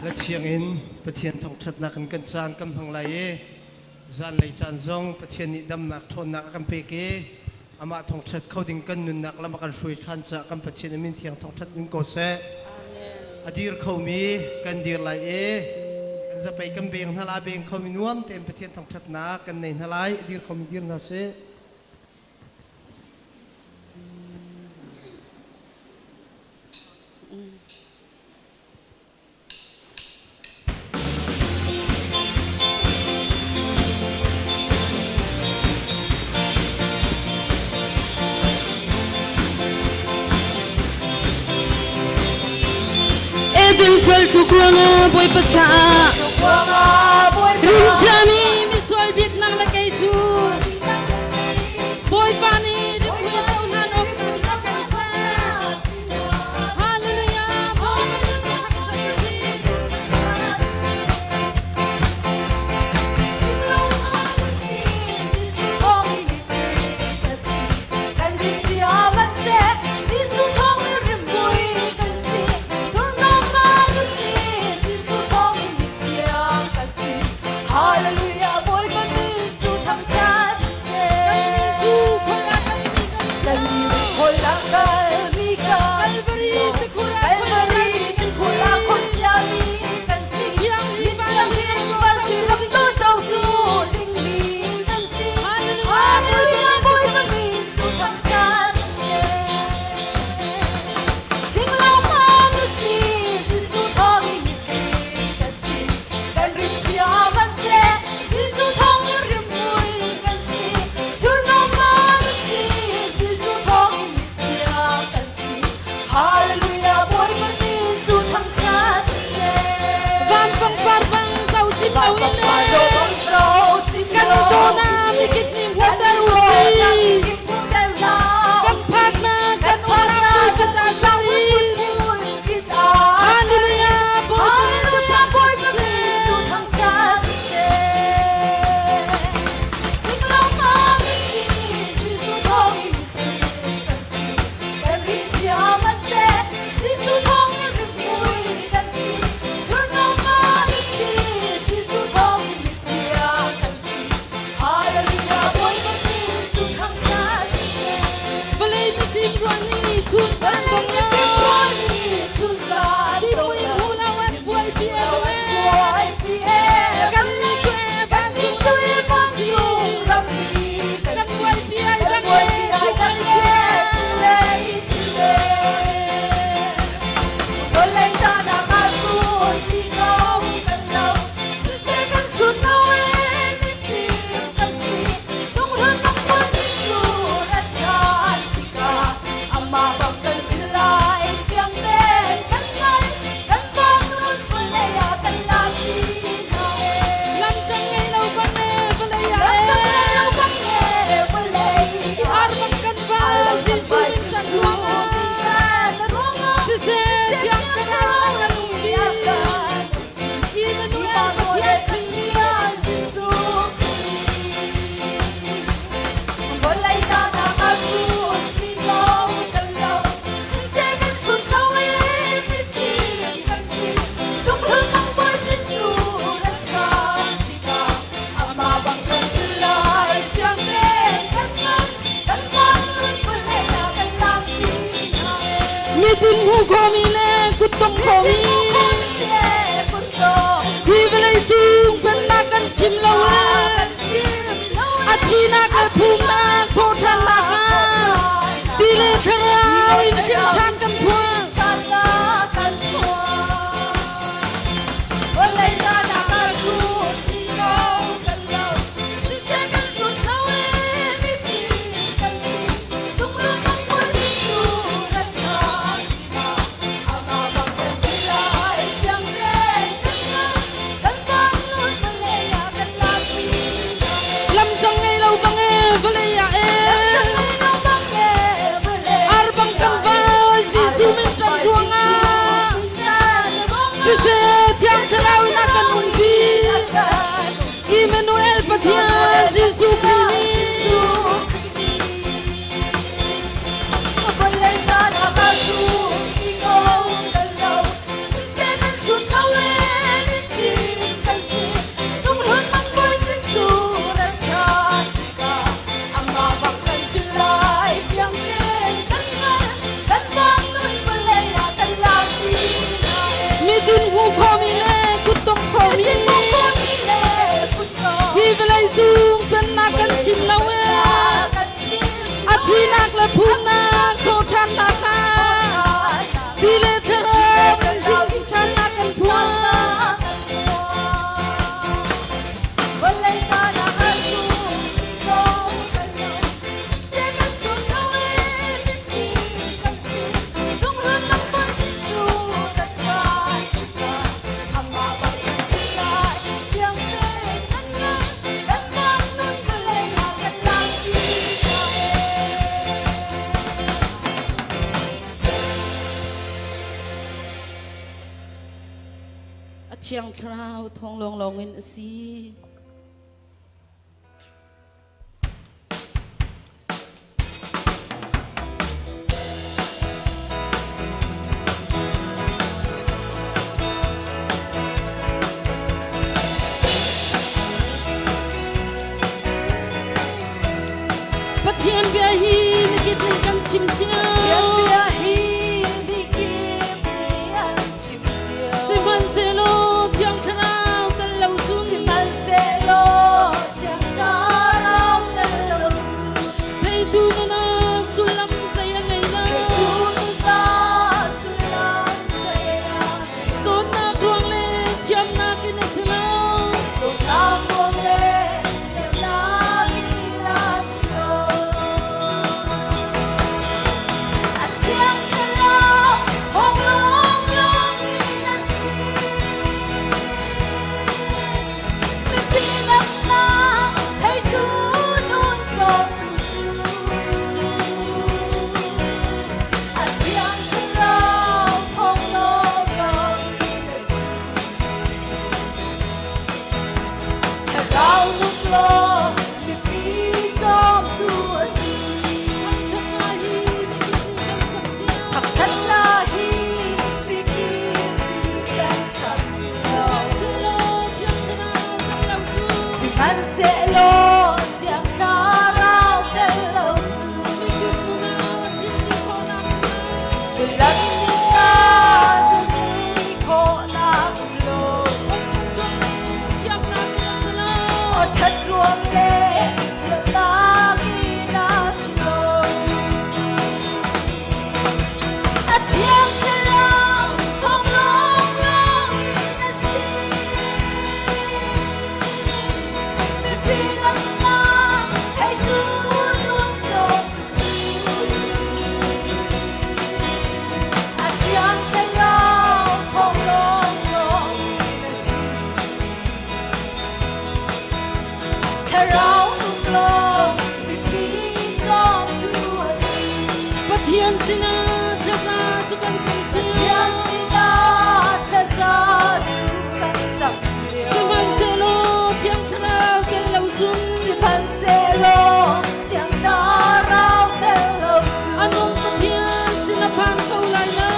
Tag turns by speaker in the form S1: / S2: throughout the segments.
S1: La thiang in Pathian thangṭhatnak in kan caan kan hmang lai i zanlei caan zong Pathian nih damnak ṭhawnnak a kan pek i amah thangṭhat kho ding kan nunnak lam a kan hruai ṭhan caah kan Pathian a min thiang thangṭhat in ko seh. A dir khomi kan dir lai i kan zapei kan beng hna lai, beng khomi nuam tein Pathian thangṭhatnak kan nei hna lai. A dir khomi dir hna sih.
S2: Eden sual tluk ruangah Bawipa caah rinchiami misual biaknak le kei cu Bawipa nih rimhmui a cohlan awk a kan ser. Hallelujah! Bawipa min cu thangṭhat a si.
S3: Hallelujah, Bawipa min cu thangṭhat
S2: Kannih cu khual ah kalmi kan si. Calvary tikhur ah khual ciami kan si. Mithianghlim vancung ram cotu ding kan si. Hallelujah, Bawipa min cu thangṭhat
S3: Kan rin cia man seh, Jesuh thawng in rimhmui kan si. Thurhnawm si, Jesuh thawng in mithiang kan si. Hallelujah, Bawipa min cu thangṭhat seh.
S2: Van pangpar bang zo cim lo in kan dawna mikip nih hmuhter u sih. Kan phaknak kan umnak pulpit ah sang in Hallelujah, Bawipa min cu thangṭhat seh. Vawlei mifim ruah nih chun zan dong lo. Tipui hmu lo an buaipi e. Kannih cu e vancung ram kan si. Kan buaipi ai dang e chimei chimei.
S3: Vawlei tahnak ah cun si ko kan lo. Siseh kan chun lo e mifim kan si. Lungrun hmun cu rat ṭhan tikah amah bang kan si lai. Fiang tein kan hngalh, kan vanun vawlei ah kan la ti hna e.
S2: Lamṭang ngei lo bang e vawlei ah
S3: Lamṭang ngei lo
S2: e.
S3: bang e vawlei ah
S2: Ar bang kan va Jesuh min ṭan ruangah. Siseh thiang thlarau na kan umpi. Immanuel Pathian Khrih.
S3: Vawlei tahnak ah cun mi ko kan lo. Siseh kan chun lo e mifim kan si. Lunghlun bang Jesuh rat ṭhan tikah amah bang kan si lai. Fiang tein kan hngalh, kan vanun vawlei ah kan lampi hna e.
S2: Mitin hmu khomi le kuttong khomi hi vawlei cung pennak kan chim lo e a thinak le phumnak thawhṭhannak ah ti le thlarau in hrimhṭhan kan phuang.
S3: Vawlei tahnak ah cun mi ko kan lo. Siseh kan tlun lo e mifim kan si. Lunglun bang Jesuh rat ṭhan tikah amah bang kan si lai. Siang tein kan hngalh, kan vanun vawlei ah kan lampi hna e.
S2: Lamṭang ngei lo bang e vawlei ah e
S3: Lamṭang ngei lo bang e vawlei
S2: ar bang kan val Jesuh min ṭan ruangah siseh Thiang Thlarau in a kan umpi. Immanuel Pathian Jesuh Khrih nih
S3: Vawlei caan ah ka cu si ko kan lo. Siseh kan chun lo e.
S2: Sinak le phunnak thawhṭhannak kha ti le thlarau kan hrimṭhannak kan phuan. A thiang thlarau thawng lawnglawng in a si. Pathian bia hi mikip nih kan chim cio. Sihmanhsehlaw Thiang Thlarau tel lo cun theitu nun ah sullam zei a ngei lo. Cawnnak ruang le thiamnak in a si lo. Pathian sinah thlaza cu kan cam cio. Sihmanhsehlaw Thiang Thlarau tel lo cun a nung Pathian sin a phan kho lai lo.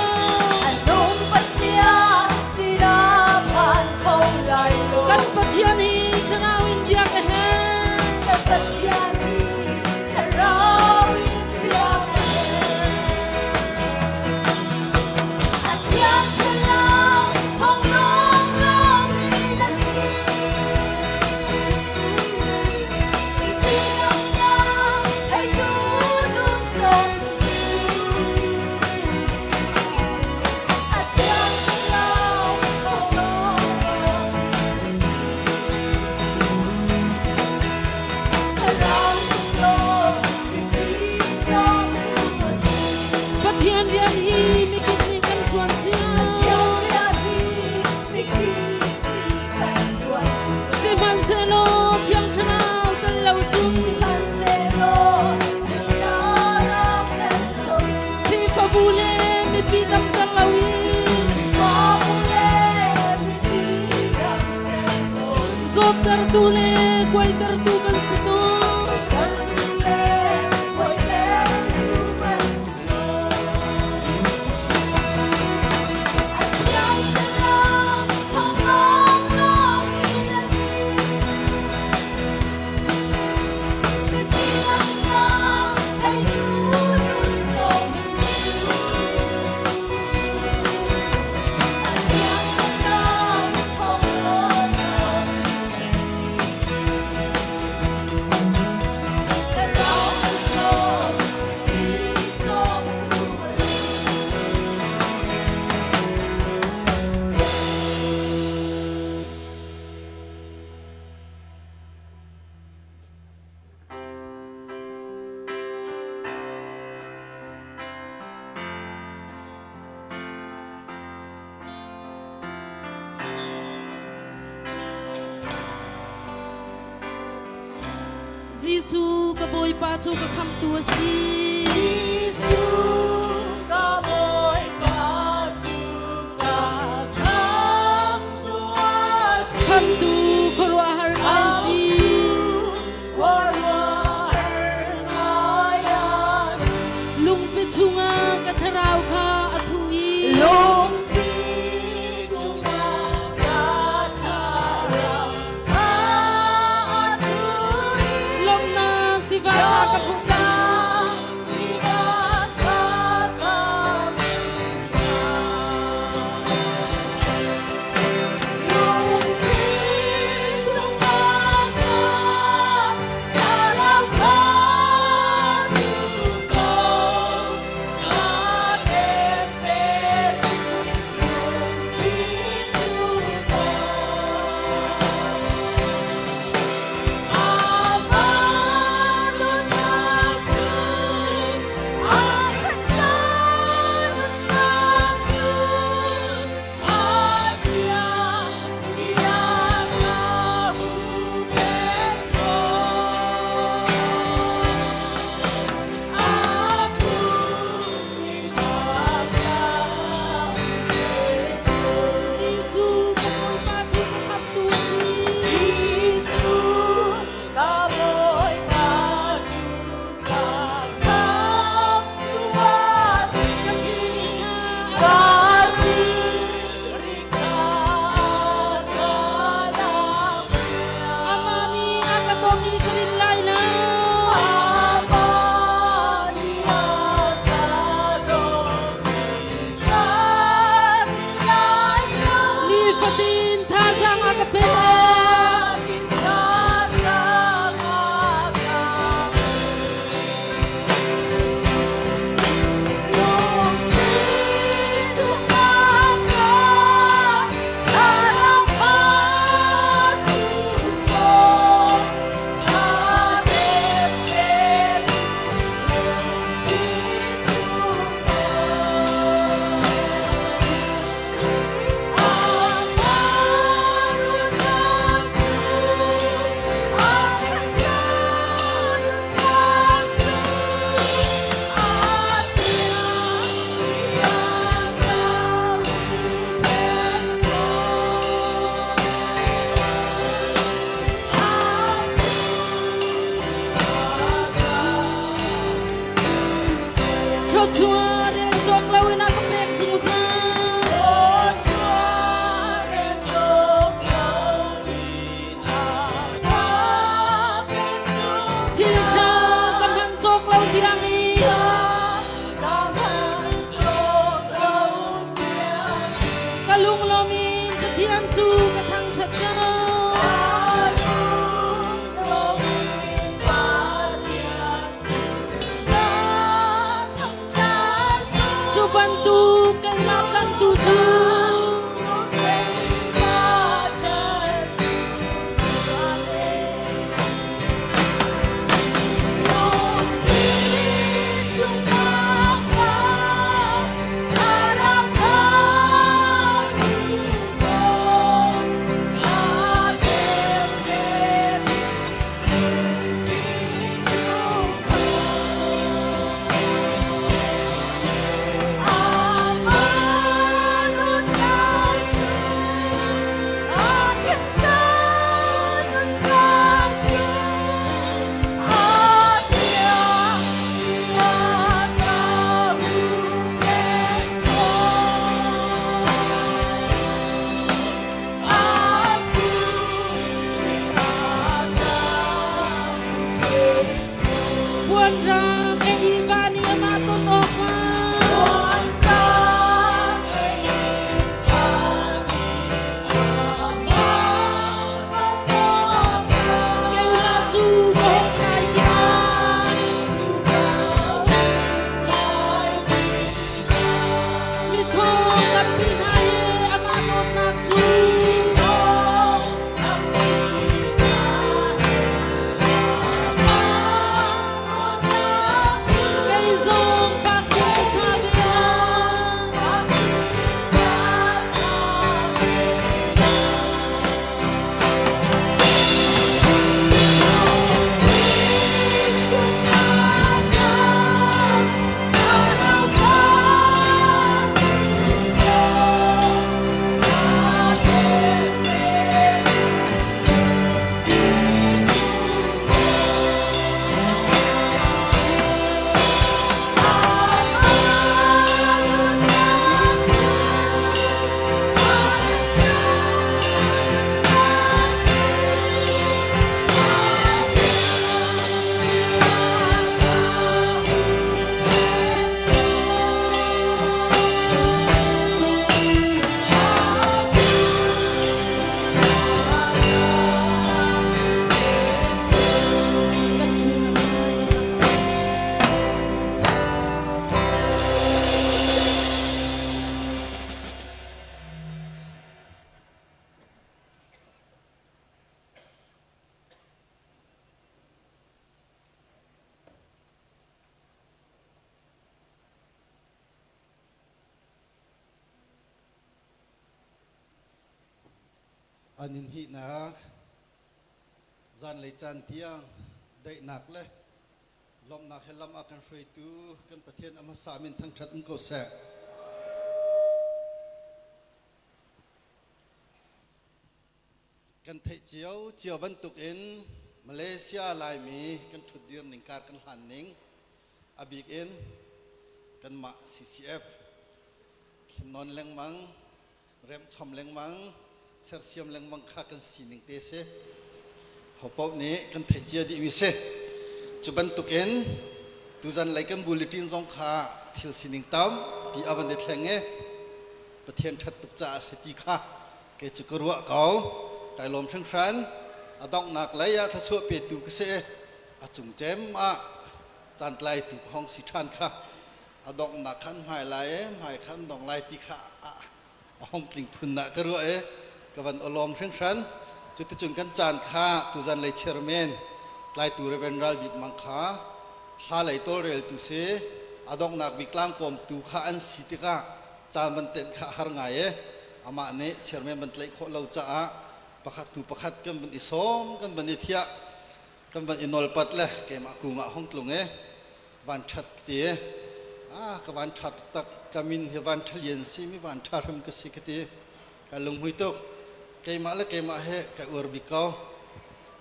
S2: Kan Pathian hi thlarau in biak a herh. Pathian rian hi mikip nih kan ṭuan cio. Sihmanhsehlaw Thiang Thlarau tel lo cun Khrihfabu le mipi damter loin zawttertu le kuaitertu kan si tawn. Jesuh ka Bawipa cu ka khamtu a si.
S3: Jesuh ka Bawipa cu ka khamtu a si.
S2: Khamtu khuaruahhar ngai a si.
S3: Khuaruahhar ngai a si.
S2: Lungpi chungah ka thlarau kha a thuh i
S3: Lungpi chungah ka thlarau kha a thuh i
S2: lawmhnak tiva kha ka hmuh
S3: Tiva kha ka Lungpi chungah ka thlarau kha thuh ko, ka tempe lungpi chungah.
S2: Jesuh ka Bawipa cu ka khamtu a si.
S3: Jesuh ka Bawipa cu ka khamtu a si.
S2: Ka thilri kha
S3: Ka
S2: a
S3: thilri kha ka lakpiak.
S2: Amah nih a ka dawm i ka rin lai lo.
S3: Amah nih a ka dawm i ka rin lai lo.
S2: Nifatin thazaang a ka pek.
S3: Nifatin thazaang a ka Lungpi chungah ka thlarau kha thuh ko, ka tempe lungpi chungah.
S2: Thluachuah rel cawk loin a ka pek zungzal. Thil ṭha ka hman cawk lo tiang i ka lunglawm in Pathian cu ka thangṭhat ko. Cu bantuk keimah tlanhtu cu
S4: An in hihnak zanlei caan tiang daihnak le lawmhnak he lam a kan hruaitu kan Pathian a hmasa min thangṭhat um ko seh. Kan theih cio cio bantukin Malaysia Laimi kan ṭhutdir ning kar kan hlan ning a bik in kanmah CCF thlennawn lengmang remhchom lengmang sersiam lengmang kha kan sining te si. Hopaoh nih kan theih cia dihmi si. Cu bantukin tuzan lei kan bulletin zong kha thil sining tampi a van i thleng i Pathian ṭhat tuk caah a si ti kha kei cu ka ruah ko. Kai lawm hringhran. A donghnak lei ah thluachuah petu ka si i a cung cem ah caantlaitu ka hong si ṭhan kha a donghnak khan hmai lai i hmai khan dong lai ti kha a hong tling phun ah ka ruah i ka van awlawm hringhran. Cuticun kan caan kha tuzan lei chairman tlaitu Reverend Ral Bik Mang kha hla lei tawlreltu si a donghnak bik tlangkawmtu kha an si tikah caan van tenh kha a har ngai i amah nih chairman van tlaih khawh lo caah pakhat hnu pakhat kan van i sawm kan van i thiah kan van i nawlpat le keimah kung ah hong tlung i van ṭhat ka ti. Ah, ka van ṭha taktak, ka min hi van ṭha lian si mi van ṭha hrim ka si ka ti. Ka lunghmui tuk. Keimah le keimah he ka uar bik ko.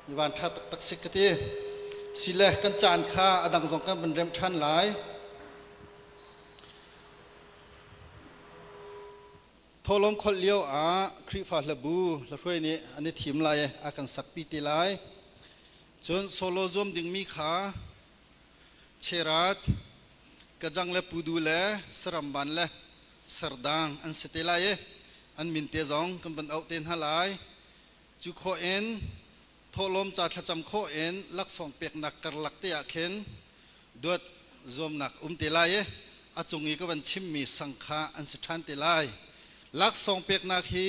S4: Mi van ṭha taktak si ka ti. Sile kan caan kha a dang zong kan van rem ṭhan lai. Thawhlawm kholh lio ah Khrihfa hlabu hlahruai nih an i thim lai i a kan sakpi te lai. Cun solo zuam dingmi kha Cherat, Kajang le Pudu le Saramban le Sardang an si te lai i an min te zong kan van auh te hna lai. Cu khawh in thawhlawm ca thlacam khawh in laksawng peknak karlak te ah khin duat zuamnak um te lai i a cung i ka van chimmi sang kha an si ṭhan te lai. Laksawng peknak hi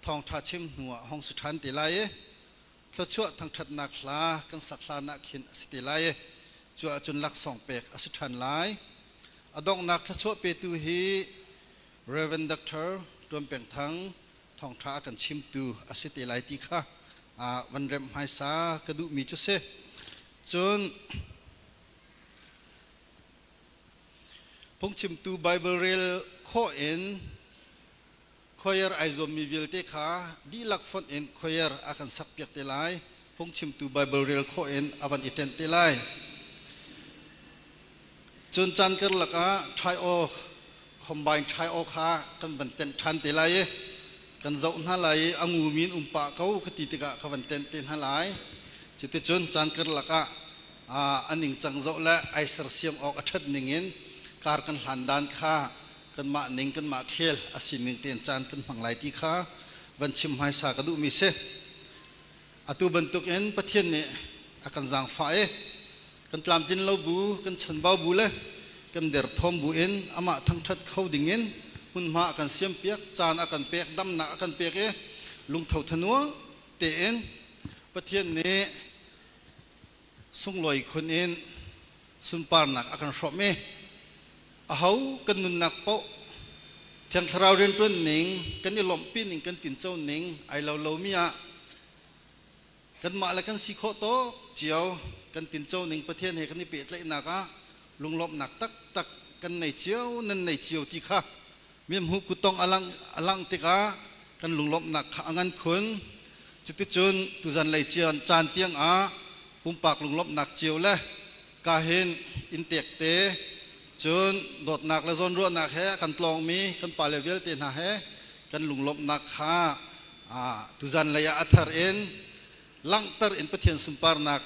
S4: thawngṭha chim hnu ah hong si ṭhan te lai i thluachuah thangṭhatnak hla kan sak hlan ah khin a si te lai i cu ahcun laksawng pek a si ṭhan lai. A donghnak thluachuah petu hi Reverend Dr. Tuan Peng Thang thawngṭha a kan chimtu a si te lai ti kha van remh hmaisa ka duhmi cu si. Cun phungchimtu Bible rel khawh in choir ai zuammi vialte kha dihlak fonh in choir a kan sakpiak te lai. Phungchimtu Bible rel khawh in a van i tenh te lai. Cun caan karlak ah ṭhai aw combine ṭhai aw kha kan van tenh ṭhan te lai i kan zoh hna lai i a ngumi in um pah ko ka ti tikah ka van tenh te hna lai. Cuticun caan karlak ah a ningcang zoh le ai sersiam awk a ṭhat ning in kar kan hlan dan kha kanmah ning kanmah khel a sining tein caan kan hmang lai ti kha van chim hmaisa ka duhmi si. Atu bantukin Pathian nih a kan zaangfah i kan tlamtlin lo bu, kan chanbau bu le kan derthawm bu in amah thangṭhat kho dingin hmunhma a kan siampiak, caan a kan pek, damnak a kan pek i lungtho thanua tein Pathian nih sunglawi khun in sunparnak a kan hrawmh i aho kan nunnak paoh Thiang Thlarau rianṭuan ning kan i lawmhpi ning kan tinco ning ai lo lomi ah kanmah le kan si khawh tawk cio kan tinco ning Pathian he kan i pehtlaihnak ah lunglawmhnak taktak kan nei cio nan nei cio ti kha mihmuh kuttong a langh tikah kan lunglawmhnak kha a ngan khun. Cuticun tuzan lei caan tiang ah pumpak lunglawmhnak cio le kahin inntek te cun dawtnak le zawnruahnak he a kan tlawngmi kan pale vialte hna he kan lunglawmhnak kha tuzan lei ah a thar in langhter in Pathian sunparnak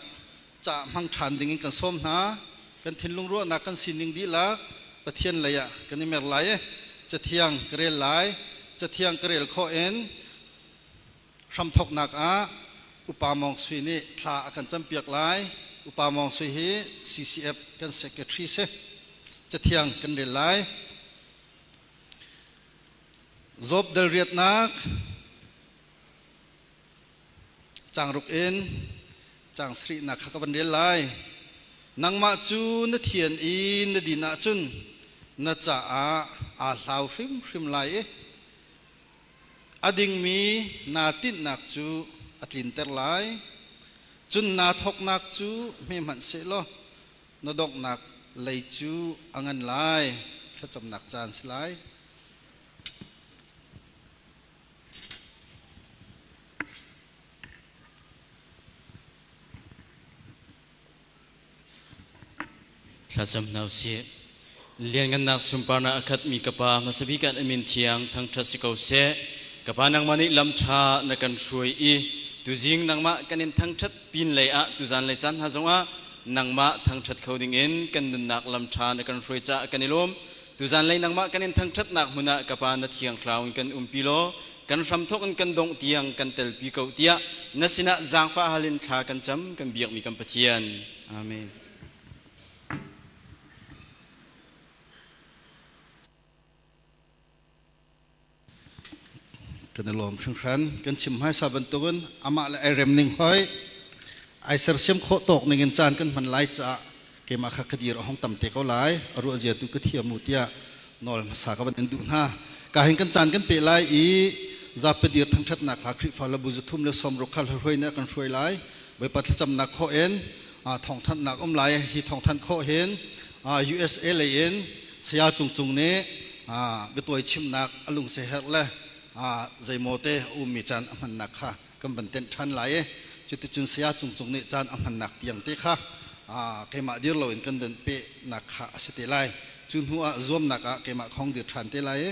S4: ca hmang ṭhan ding in kan sawm hna. Kan thinlung ruahnak kan sining dihlak Pathian lei ah kan i mer lai i Cathiang ka rel lai. Cathiang ka rel khawh in hramthawknak ah Upa Mawng Sui nih thla a kan campiak lai. Upa Mawng Sui hi CCF kan secretary si. Cathiang kan rel lai. Job dal riatnak Caangruk in caang sarihnak kha ka van rel lai. Nangmah cu na thian i na din ahcun na caah aa hlau hrimhrim lai i A dingmi naa tinhnak cu a tlinter lai, cun naa thawknak cu hme hmanh sehlaw na donghnak lei cu a ngan lai. Thlacamnak caan si lai.
S5: Thlacam hna usih. Lianngannak sunparnak a khatmi ka Pa hmasabik ah na min thiang thangṭhat si ko seh. Ka Pa nangmah nih lam ṭha na kan hruai i tuzing nangmah kan in thangṭhat pin lei ah tuzan lei caan hna zongah nangmah thangṭhat kho dingin kan nunnak lam ṭha na kan hruai caah kan i lawm. Tuzan lei nangmah kan in thangṭhatnak hmun ah ka Pa na thiang thlarau in kan umpi law kan hramthawk in kan dongh tiang kan telpi ko tiah na sinah zaangfah hal in thla kan cam kan biakmi kan Pathian. Amen.
S4: Kan i lawm hringhran. Kan chim hmaisa bantukin amah le ai rem ning hoi ai sersiam khawh tawk ning in caan kan hman lai caah keimah kha ka dir a hong tam te ko lai a ruah zia tu ka thiam u tiah nawl hmasa ka van in duh hna. Ka hin kan caan kan pe lai i zapi dir thangṭhatnak hla Khrihfa le bu zathum le sawmruk kha hruai nih a kan hruai lai. Bawipa thlacamnak khawh in thawngthanhnak um lai. Hi thawngthanh khawh hin USA lei in Saya Cung Cung nih biatuai chimnak a lungse herh le zeimaw te a ummi caan a hmannak kha kan van tenh ṭhan lai i cuticun Saya Cung Cung nih caan a hmannak tiang te kha keimah dir loin kan van pehnak kha a si te lai. Cu hnu ah zuamnak ah keimah khong dir ṭhan te lai i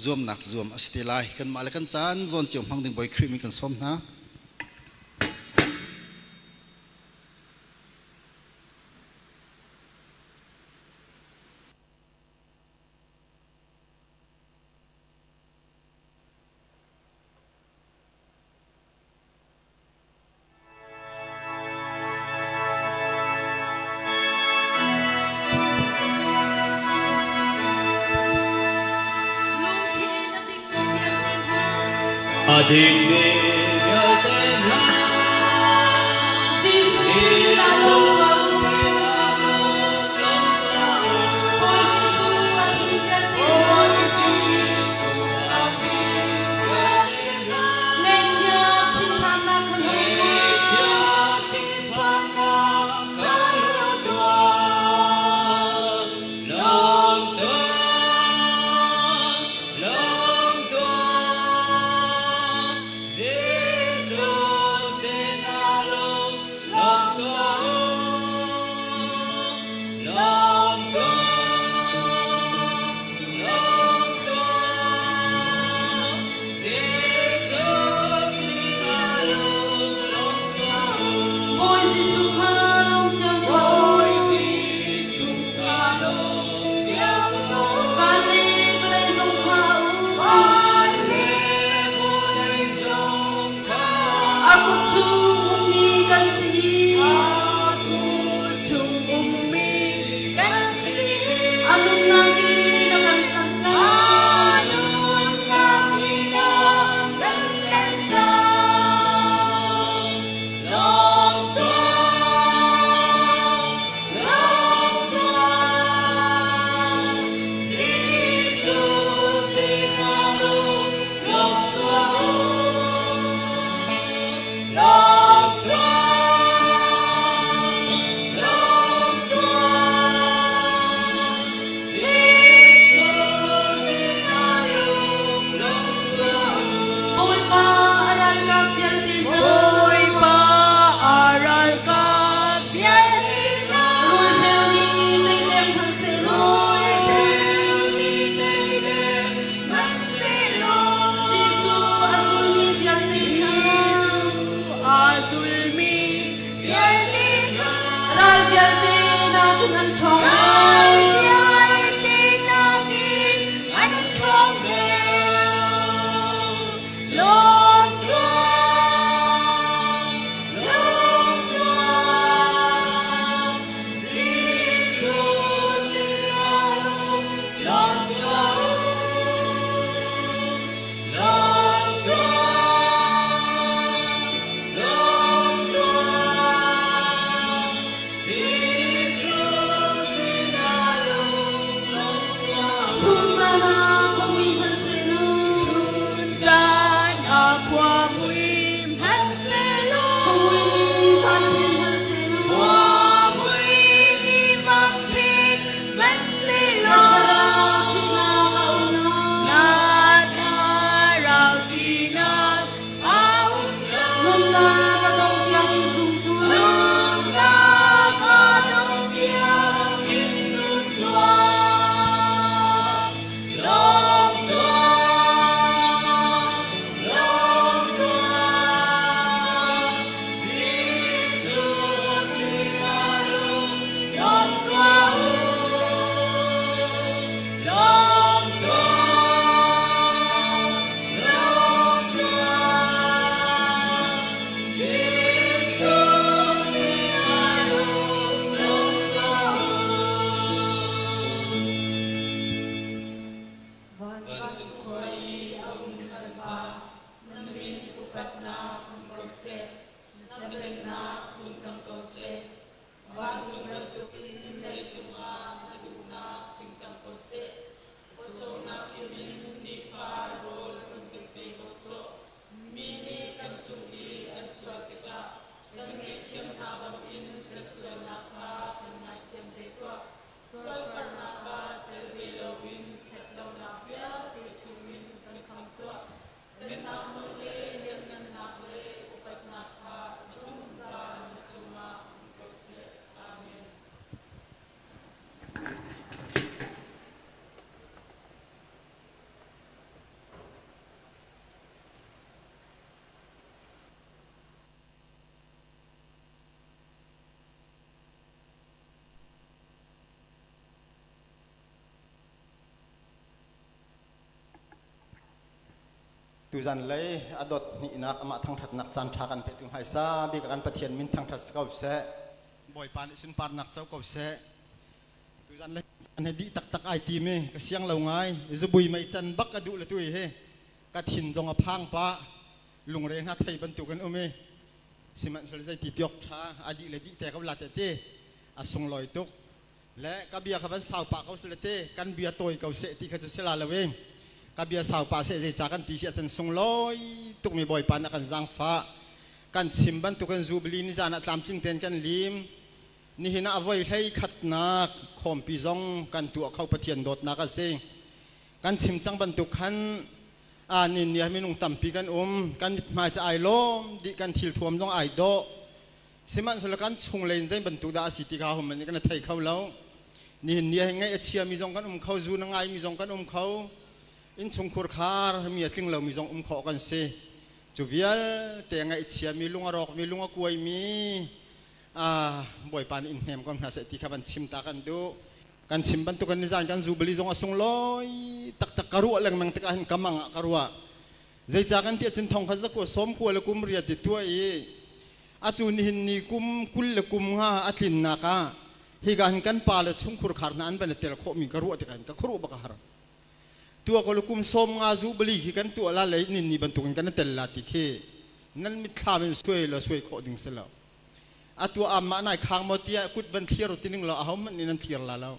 S4: zuamnak zuam a si te lai. Kanmah le kan caan zawn cio hmang ding Bawi Khrih min kan sawm hna.
S2: Lungthin a dingmi vialte hna.
S5: A dingmi vialte hna.
S2: Jesuh sinah lung tuah u. Bawi Jesuh a thim vialte hna. Ngaihchia thinphannak kha hlo tuah. Bawi Jesuh kha lawm cio tuah u. Van le vawlei zong kha a um. A kut chung ummi kan si hi. A nunnak in a kan ṭhan cang. Bawipa a ralkap vialte hna.
S3: Bawipa a ralkap vialte hna.
S2: Rulhreu nih teideng hmanhsehlaw. Jesuh a zulmi vialte hna.
S3: A zulmi vialte hna.
S2: Ral vialte nakin an ṭhawng
S3: Ral
S2: deuh.
S3: vialte nakin an ṭhawng deuh. Lawm tuah, lawm tuah, Jesuh sinah lawm tuah u. Lawm tuah, lawm tuah, Jesuh sinah.
S6: upatnak um ko seh. Na pennak hung cang ko seh. Vancung bantukin leicung ah na duhnak tling cang ko seh. Pawcawmnak khim in nifa rawl run kan pe ko sawh. Mi nih kan cung i an sual tikah kan ngaihthiam hna bangin kan sualnak kha kan ngaithiam ve tuah. Sualfarnak ah tel ve loin ṭhatlonak vialte chungin kan khamh tuah. Pennak nawl le lianhngannak le upatnak kha zungzal na cungah um ko seh. Amen.
S7: Tuzan lei a dot hnihnak amah thangṭhatnak caan ṭha kan petu hmaisa bik kan Pathian min thangṭhat si ko seh. Bawipa nih sunparnak co ko seh. Tuzan lei caan he dih taktak ai tim i ka siang lo ngai. Zubui mei can bak ka duh le tu hi ka thin zong a phang pah. Lungre hna thei bantuk in um i sihmanhsehlaw zeiti tiok ṭha a dih le dih te ko la te ti a sunglawi tuk. Le ka bia kha van sau pah ko seh le te kan bia tawi ko seh ti kha cu si la lo in ka bia sau pah seh zeica kan ti si ahcun sunglawi tukmi Bawipa nih a kan zaangfah. Kan chim bantukin Jubilee ni zan ah tlamtling tein kan lim. Nihin ah a voi hlei khatnak khawmpi zong kan tuah kho Pathian dawtnak a si. Kan chim cang bantuk khan a ni ni ah minung tampi kan um. Kan mithmai cu ai lawm dih, kan thilthuam zong ai dawh. Sihmanhsehlaw kan chunglei in zei bantuk dah a si ti kha hum nih kan thei kho lo. Nihin ni ah ngaih a chiami zong kan um kho, zu na ngaimi zong kan um kho, innchungkhur khar mi a tling lomi zong um khawh kan si. Cu vialte ngaih chiami, lung a rawkmi, lung a kuaimi, Bawipa nih in hnem ko hna seh ti kha van chim ta kan duh. Kan chim bantuk in nizan kan zubali zong a sunglawi taktak ka ruah lengmang tikah hin ka mang ah ka ruah. Zeicah kan ti ahcun thong kha zakua sawm kua le kum riat ti tuah i acu nihin ni kum 20 le kum nga a tlinnak ah hika hin kan pa le chungkhur khar hna an van i tel khawhmi ka ruah tikah hin ka khuaruah bak a har. Tua ko le kum 50 zu bali khi kan tuah la le nin ni bantukin kan i tel la ti khi nan mitthlam in suai lo suai khawh ding si lo. Atu amah nai khang maw tiah kut van thlir ti ning lo aho hmanh nih nan thlir la lo.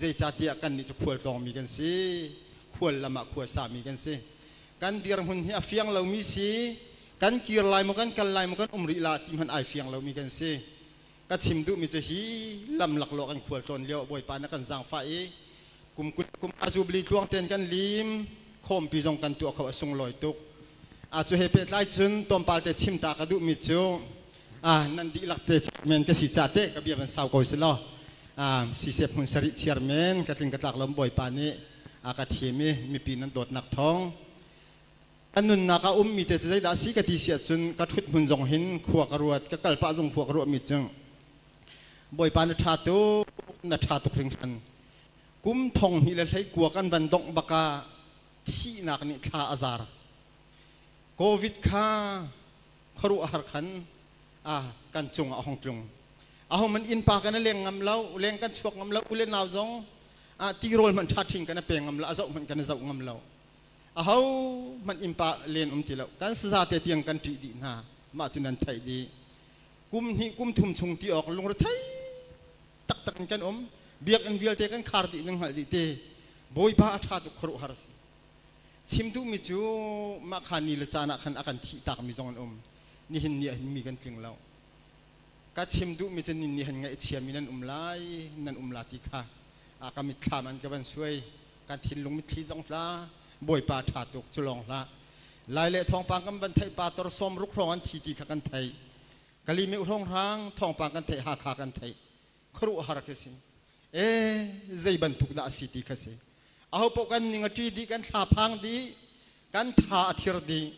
S7: Zeicahtiah kannih cu khual tlawngmi kan si. Khual lam ah khua sami kan si. Kan dirhmun hi a fiang lomi si. Kan kir lai maw kan kal lai maw kan um rih la ti hmanh ai fiang lomi kan si. Ka chim duhmi cu hi lam laklawh kan khual tlawn lio Bawipa na kan zaangfah i kum 20 kum a zubli tluang tein kan lim khawmpi zong kan tuah kho a sunglawi tuk. A cu he pehtlai cun tlawmpal te chim ta ka duhmi cu nan dihlak te men ka si ca te ka bia van sau ko si law sisep hmun sarih chiar men ka tling ka tlak lom Bawipa nih a ka thim i mipi nan dawtnak thawng ka nunnak a ummi te cu zeidah si ka ti si ahcun ka ṭhut hmun zong hin khua ka ruat ka kal pah zong khua ka ruahmi cu Bawipa na ṭha tuk na ṭha tuk hringhran kum 2019 kan van dongh bak ah thihnak nih thla a zar COVID kha khuaruahhar khan a kan cungah a hung tlung aho man innpa kan leng ngam lo leng kan chuak ngam lo ule nau zong a tirawl hmanh ṭha ṭhing kan pe ngam lo a zoh hmanh kan zoh ngam lo aho hmanh innpa len um ti lo kan saza te tiang kan ṭih dih hna mah cu nan theih dih kum hnih kum thum chung ti awk lungre thei taktak in kan um biakinn vialte kan khar dih nan hngalh dih te Bawipa a ṭha tuk khuaruahhar a si chim duhmi cu mah kha ni le caan ah khan a kan thih takmi zong an um nihin ni ah hin mi kan tling lo ka chim duhmi cu nin ni han ngaihchiami nan um lai nan um la ti kha a ka mitthlam an ka van suai kan thinlung mitthli zong tla Bawipa ṭha tuk cu lawng hlah lai le thawngpang kan van theih pa tor sawm ruk hrawng an thi ti kha kan theih kalimi hrawnghrang thawngpang kan theih Hakha kan theih khuaruahhar khi si e zei bantuk dah a si ti kha si aho paoh kan ning a ṭi dih kan thla phang dih kan tha a thir dih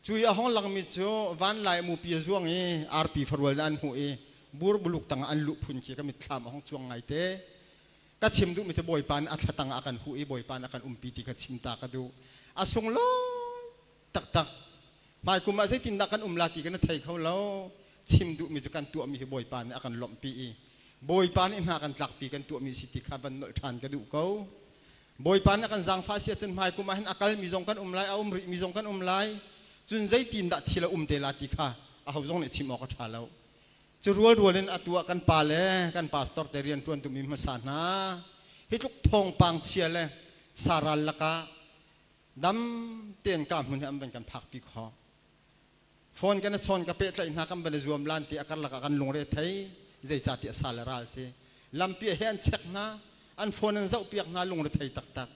S7: cui a hong langmi cu van lai mupi a zuang i arpi farual na an hmuh i burbuluk tangah an luh phun khi ka mitthlam a hong cuang ngai te ka chim duhmi cu Bawipa nih a thla tangah a kan huh i Bawipa nih a kan umpi ti kha chim ta ka duh a sunglawi taktak hmaikum ah zeitindah kan um la ti kan thei kho lo chim duhmi cu kan tuahmi hi Bawipa nih a kan lawmhpi i Bawipa nih hna kan tlakpi kan tuahmi si ti kha van nolh ṭhan ka duh ko Bawipa nih a kan zaangfah si ahcun hmaikum ah hin a kalmi zong kan um lai a um rihmi zong kan um lai. Cun zeitin dah thil a um te la ti kha aho zong nih chim awk a ṭha lo. Cu rualrual in atu ah kan pa le kan pastor te rian ṭuan tumi hmasa hna hi tluk thawngpang chia le saral lakah dam tein ka hmun hi an van kan phakpi khawh. Phone kan i chawn ka pehtlaih hna kan van i zuam lan ti a karlak ah kan lungre thei zeicahtiah sa le ral si. Lampi he an check hna, an phone an zohpiak hna lungre thei taktak.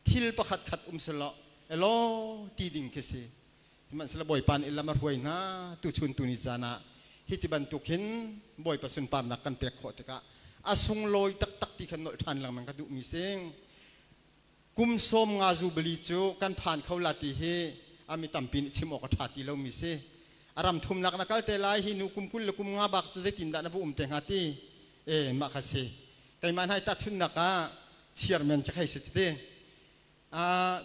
S7: Thil pakhat khat um selaw elaw ti ding khi si. Sihmanhsehlaw Bawipa nih lam a hruai hna tuchun tuni caan ah hi ti bantuk hin Bawipa sunparnak kan pek khawh tikah a sunglawi taktak ti khan nolh ṭhan lengmang ka duhmi si. Kum 50 zubili cu kan phan kho la ti hi a mi tampi nih chim awk a ṭha ti lomi si. A ram thumnak na kal te lai hi nu kum 20 le kum nga bak cu zeitindah na va um te hnga ti? E mah kha si. Keimah hna i tahchunhnak ah chairman ka khei si ti.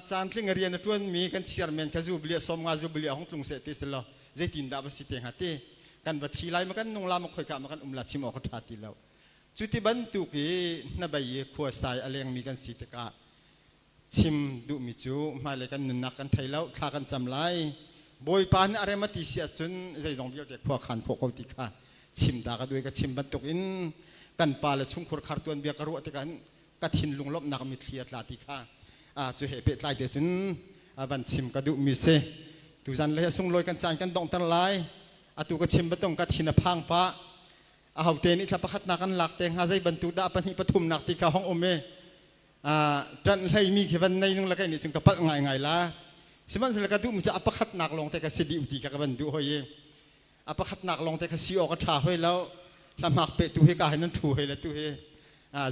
S7: Caan tling rian a ṭuanmi kan chairman kha zubili a 50 zubili a hung tlung seh ti si law zeitindah va si te hnga ti? Kan va thi lai ma kan nung la ma khoika ma kan um la chim awk a ṭha ti lo. Cuti bantuk i hnabei i khuasai a lengmi kan si tikah chim duhmi cu hmailei kan nunnak kan thei lo, thla kan cam lai. Bawipa nih a rem a ti si ahcun zeizong vialte khua khan khawh ko ti kha chim ta ka duai ka chim bantuk in kan pa le chungkhur khar tuanbia ka ruah tikah ka thinlung lawmhnak mitthli a tla ti kha cu he pehtlai te cun van chim ka duhmi si. Tuzan le sunglawi kan caan kan donghter lai. Atu ka chim batung ka thin a phang pah. Ahote nih thla pakhatnak an lak te hnga zei bantuk dah pahnih pathumnak ti kha hong um i ṭanh hleimi khi van nei nung le kai nih cun ka palh ngaingai la. Sihmanhsehlaw ka duhmi cu a pakhatnak lawng te ka si dih ti kha ka van duh hoi i a pakhatnak lawng te kha si awk a ṭha hoi lo. Hlahmak pe tu hi ka hin an ṭhu hoi le tu hi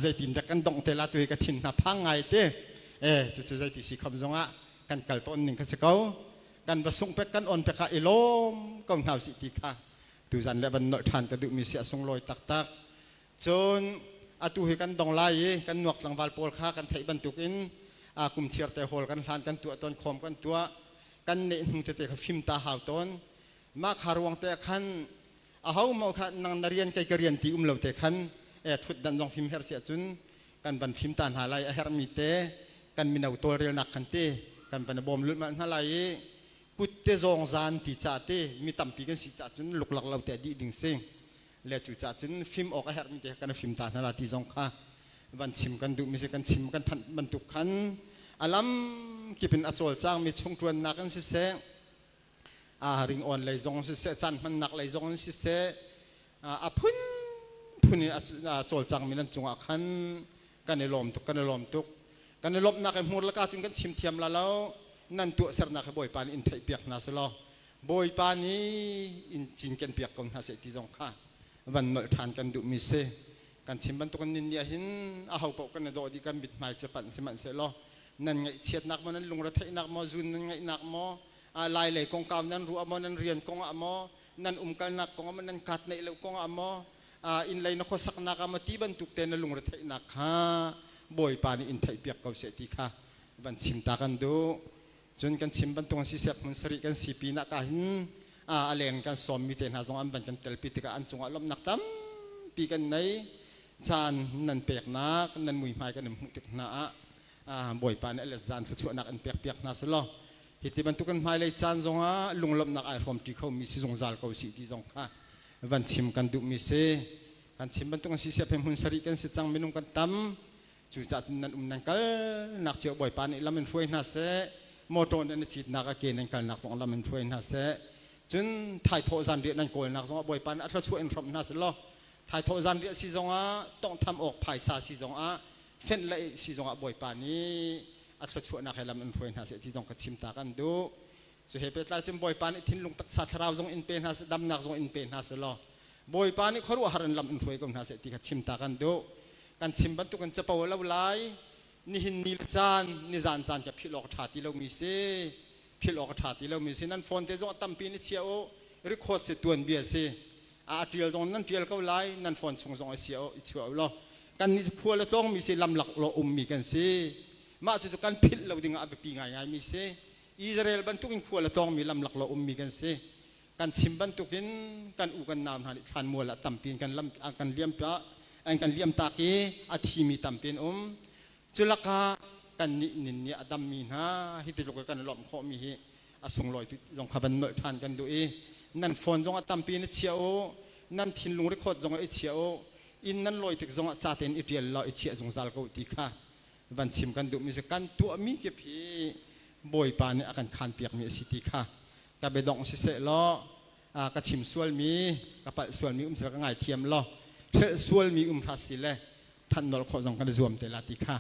S7: zeitin dek kan dongh te la tu hi ka thin hna phang ngai te. E cucu zeiti si khom zongah kan kal tawn ning kha si ko. Kan va sungh pek kan on pek ah i lawm ko hna usih ti kha tuzan le van nolh ṭhan ka duhmi si a sunglawi taktak. Cun atu hi kan dong lai i kan nuak tlangval pawl kha kan theih bantukin kum chiar te hawl kan hlan kan tuah tawn khawm kan tuah kan neh hnu tete kha fim ta hau tawn. Mah kha ruang te khan aho mo kha nang na rian kei ka rian ti um lo te khan e ṭhut dan zong fim her si ahcun kan van fim ta hna lai a herhmi te kan mino tawlrelnak kan te kan van bawm lulhmalh hna lai i kut te zawng zan ti ca te mi tampi kan si ca cun luklak lo te dih ding si le cu ca cun fim awk a herhmi te kan fim ta hna la ti zong kha van chim kan duh mi si kan chim kan thanh bantuk khan alam kipin a cawlcang mi chungṭuannak in siseh a ring on lei zong siseh caan hmannak lei zong in siseh a phun phun in a cawlcang mi nan cungah khan kan i lawm tuk kan i lawm tuk. Kan i lawmhnak i hmur laka cun kan chim thiam la lo. Nan tuahsernak hi Bawipa nih in theihpiak hna selaw Bawipa nih in cinken piak ko hna seh ti zong kha van nolh ṭhan kan duhmi si. Kan chim bantukin nin nih hin aho paoh kan i dawh dih kan mithmai cu panh sihmanhsehlaw nan ngaihchiatnak maw nan lungretheihnak maw zun nan ngaihnak maw lai lei kongkau nan ruah maw nan rian kong ah maw nan umkalnak kong ah maw nan kaat neih lo kong ah maw inn lei na khuasaknak ah maw ti bantuk te na lungretheihnak kha Bawipa nih in theihpiak ko seh ti kha van chim ta kan duh. Cun kan chim bantuk an sisek hmun sarih kan si pinah ka hin a leng kan sawmmi te hna zong an van kan telpi tikah an cungah lawmhnak tampi kan nei. Caan nan peknak nan muihmai kan in hmuh tik hna ah Bawipa nih a let zan thluachuahnak in pekpiak hna selaw hi ti bantuk in hmailei caan zongah lunglawmhnak ai hrawmṭi khomi si zungzal ko sih ti zong kha van chim kan duhmi si. Kan chim bantuk an si siap hmun sarih kan si cang minung kan tam. Cucaah cun nan um nan kal nak cio Bawipa nih lam in hruai hna seh. Motor nan i citnak a ke nan kalnak zong lam in hruai hna seh. Cun thaithawh zanriah nan kawlnak zongah Bawipa nih a thluachuah in hrawmh hna seh law thaithawh zanriah si zongah tawnghtham awk phaisa si zongah fenh le si zongah Bawipa nih a thluachuahnak he lam in hruai hna seh ti zong ka chim ta kan duh. Cu he pehtlai cun Bawipa nih thinlung taksa thlarau zong in pe hna seh damnak zong in pe hna seh law Bawipa nih khuaruahhar in lam in hruai ko hna seh ti kha chim ta kan duh. Kan chim bantukin capo a lo lai. Nihin ni le caan, nizan caan kha philh awk a ṭha ti lomi si. Philh awk a ṭha ti lomi si. Nan phone te zong a tampi in i chia u. Record si tuanbia si. A ṭial zong nan ṭial ko lai. Nan phone chung zong i sia u, i chuah u law. Kan nih khual a tlawngmi si, lamlak law ummi kan si. Mah cucu kan philh lo dingah a biapi ngaingaimi si. Israel bantukin khual a tlawngmi lamlak law ummi kan si. Kan chim bantukin kan u kan nau hna nih thlanmual ah tampi in kan lam kan liam an kan liam tak i a thimi tampi an um. Cu lakah kan nih nin nih a dammi hna hi ti tluk kan lawmh khawhmi hi. A sunglawi tu zong kha van nolh ṭhan kan duh i nan phone zong a tampi in i chia u, nan thinlung record zong i chia u, inn nan lawi tik zongah ca tein i ṭial law i chiah zungzal ko ti kha van chim kan duhmi cu kan tuahmi kip hi Bawipa nih a kan khanpiakmi a si ti kha ka biadongh siseh law ka chim sualmi ka palh sualmi um sel ka ngaithiam law hrelh sualmi um hra si le than nolh khawh zong kan i zuam te la ti kha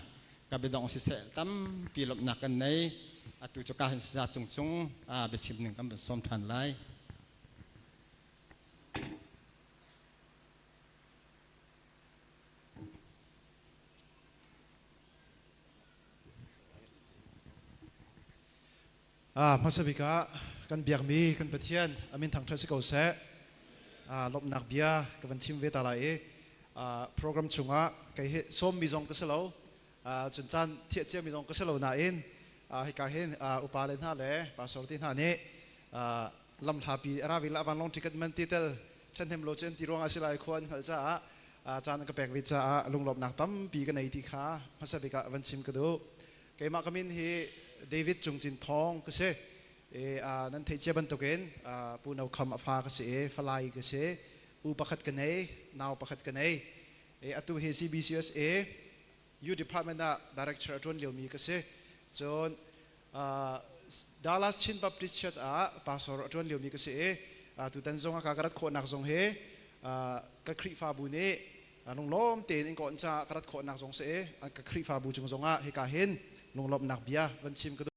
S7: ka biadongh siseh tampi lawmhnak kan nei. Atu cu ka hin sa cung cung biachim ning kan van sawm ṭhan lai.
S8: Hmasa bik ah kan biakmi kan Pathian a min thangṭhat si ko seh. Lawmhnak bia ka van chim ve ta lai i program chungah kei hi sawmmi zong ka si lo, cun caan thiah ciami zong ka si lo nain hika hin upa le hna le pastor te hna nih lamhlapi aravi la vanlawng ticket man ti tel ṭhahnem lo cu an ti ruangah si lai khua an hngalh caah caan an ka pek ve caah lunglawmhnak tampi ka nei ti kha hmasa bik ah van chim ka duh. Keimah ka min hi David Cung Cin Thawng ka si. E, nan theih cia bantukin Pu No Kham a fa ka si i Falai ka si. U pakhat ka nei, nau pakhat ka nei. E, atu hi CBCUSA U Department ah director a ṭuan liomi ka si. Cun Dallas Chin Baptist Church ah pastor a ṭuan liomi ka si i tutan zong ah ka rat khawhnak zong hi ka Khrihfabu nih lunglawm tein in ka on caah ka rat khawhnak zong si i ka Khrihfabu cung zongah hika hin lunglawmhnak bia van chim ka duh.